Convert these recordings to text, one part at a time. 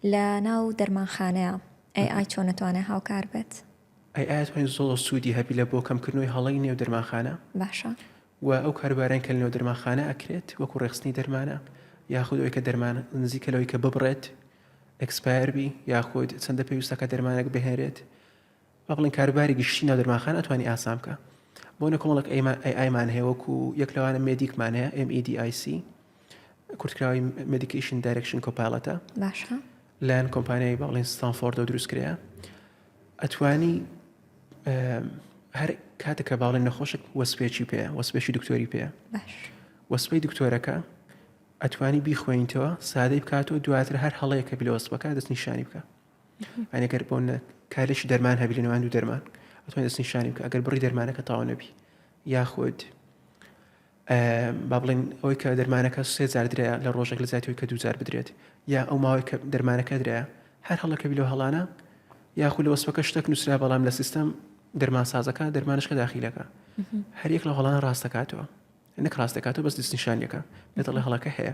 لە ناو دەرمانخانەیە AI چۆن ئەتوانێ هاوکار بێت؟ AI ئەتوانێت زۆر سوودی هەبی لە بۆ کەمکردنەوەی هەڵەی نێو دەرمانخانە. باشە. و ئەو کاروبارەن کە لەنێو دەرمانخانە ئەکرێت وەکو ڕێکخستنی دەرمانە یاخود ئەوەی کە دەرمان نزیکە لەوەی کە ببڕێت expire بی یاخود چەندە پێویستە کە دەرمانێک بهێنرێت با بڵێن کاروباری گشتی ناو دەرمانخانە ئەتوانی ئاسان بکە بۆ نە کۆمەڵێک AI مان هەیە وەکو یەک لەوانە MEDDIC مان هەیە MEDIC کورتکراوی Medication Direction Copilot ە باشە لایەن کۆمپانیای با بڵێن ستانفۆردەوە دروست کرایە ئەتوانی هەر کاتێک کە باڵێن نەخۆشێک وەسپێکی پێ وەسپێکی دکتۆری پێ وەسپەی دکتۆرەکە ئەتوانی بیخوێنیتەوە سادەی بکاتەوە دواتر هەر هەڵەیە کە بلە وەسپەکە دەست نیشانی بکە ئەگەر بۆ کارێکی دەرمان هەبی لە نێوان دوو دەرمان ئەتوانی دەست نیشانی بکە ئەگەر بڕی دەرمانەکە تاوا نەبی یاخود با بڵێین ئەوەی کە دەرمانەکە سێ جار درایە لە ڕۆژێک لە جیاتی کە دوو جار بدرێت یا ئەو ماوەی کە دەرمانەکە درایە هەر هەڵەکە بی لەو هەڵانە یاخود لە وەسفەکە شتێک نووسرا بەڵام لە سیستەم دەرمانسازەکە دەرمانشکە داخیلەکە هەر یەک لە هەڵانە ڕاستەکاتەوە نەک ڕاستەکاتەوە بەس دەستنیشانیەکە پێت دەڵێ هەڵەکە هەیە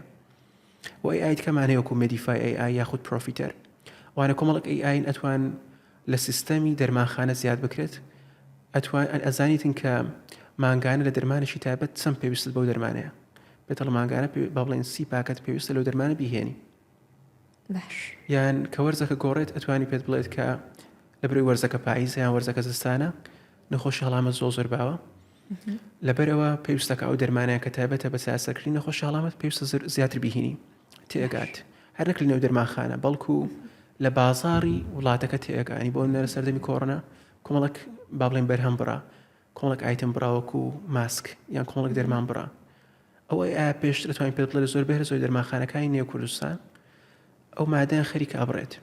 و AI دیکەمان هەیە وەکو MEDIFY AI یاخود Profitr وانە کۆمەڵک AI ین ئەتوان لە سیستەمی دەرمانخانە زیاد بکرێت ئەتوان ئەزانیتن کە مانگانە لە دەرمانێکی تایبەت چەند پێویستت بەو دەرمانەیە پێتەڵ مانگانە با بڵێن سی پاکەت پێویستە لەو دەرمانە بیهێنی باش یان کە وەرزەکە گۆڕێت ئەتوانی پێت بڵێت کە لە بەرەی وەرزەکە پاییزە یان وەرزەکە زستانە نەخۆشی هەڵامەت زۆر زۆر باوە لەبەرئەوە پێویستە کە ئەو دەرمانەیە کە تایبەتە بە چارەسەرکردنی نەخۆشی هەڵامەت پێویستە زیاتر بیهینی تێگات هەر نەک لە نێو دەرمانخانە بەڵکو لە بازاڕی وڵاتەکە تێگانی بۆ نەرە سەردەمی کۆرۆنا کۆمەڵک با بڵێن بەرهەم بڕا کۆمەڵک item بڕاوەکو ماسک یان کۆمەڵک دەرمان بڕا ئەوەی ئایا پێشتر توانین پێت بڵێ زۆر بەهر زۆر دەرمانخانەکانی نێو کوردستان ئەو مادەیان خەریکە ئەبڕێت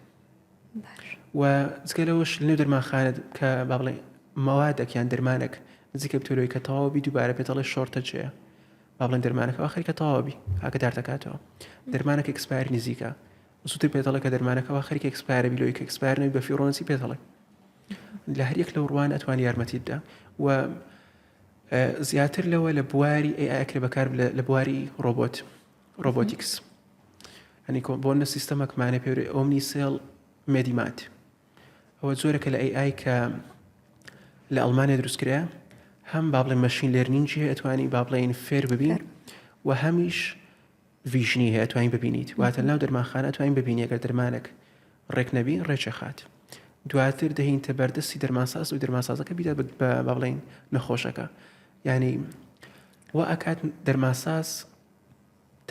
و جگە لەوەش لەنێو دەرمانخانە کە با بڵێ مەوادێک یان دەرمانێک نزیکە بتەوەی کە تەواو بی دووبارە پێت دەڵێ shortage ەیە با بڵێن دەرمانەکە خەریکە تەواو بی ئاگدار دەکاتەوە دەرمانەکە expire نزیکە زووتر پێت دەڵێ کە دەرمانەکەەوە خەریکە expire ە بی لۆی کە expire نەبی بە فیڕۆنسی پێت دەڵێ لە هەر یەک لەو ڕوان ئەتوان یارمەتیت دا و زیاتر لەوە لە بواری AI ئەکرێ بەکار لە بواری ڕۆبۆت robotics هەنی بۆ نە سیستەمەکمانە پێورێ Omnicell MediMate ئەوە جۆرەکە لە AI کە لە ئەڵمانیا دروستکرا هەم با بڵێن machine learning ی هەیە ئەتوانی با بڵێن فێر ببین و هەمیش vision ی هەیە توانین ببینیت واتە ناو دەرمانخانە توانین ببینی ئەگەر دەرمانێک ڕێک نەبی ڕێکێخات دواتر دەهینتە بەردەستی دەرمانساز و دەرمانسازەکە بیدات بە با بڵێین نەخۆشەکە یعنی وا ئەکات دەرمانساز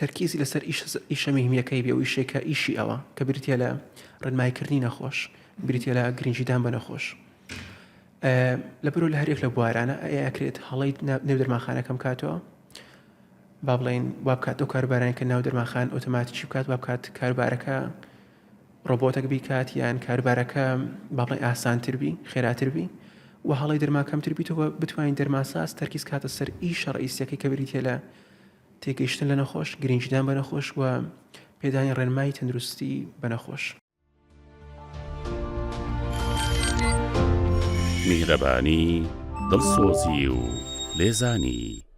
تەرکیزی لەسەر ئیشە مهمیەکەی بێ و ئیشێکە ئیشی ئەوە کە بریتە لە ڕێنمایکردنی نەخۆش بریتە لە گرنگیدان بە نەخۆش لە بەرەوە لە هەرێک لە بوارانە ئەکرێت هەڵی نێو دەرمانخانەکەم کاتەوە با بڵێین وا بکات ئەو کاروبارانەی کە ناو دەرمانخان ئۆتۆماتیکی بکات وا بکات کاروبارەکە ڕۆبۆتەک بیکات یان کاروبارەکە با بڵێن ئاسانتر بی خێراتر بی و هەڵی دەرمان کەمتر بیتەوە بتوانین دەرمانساز تەرکیز کاتە سەر ئیشە ڕئیسیەکەی کە بریتە لە تێگەیشتن لە نەخۆش گرنگیدان بە نەخۆش و پێدانی ڕێنمایی تەندروستی بە نەخۆش. میهرەبانی، دڵسۆزی و لێزانی.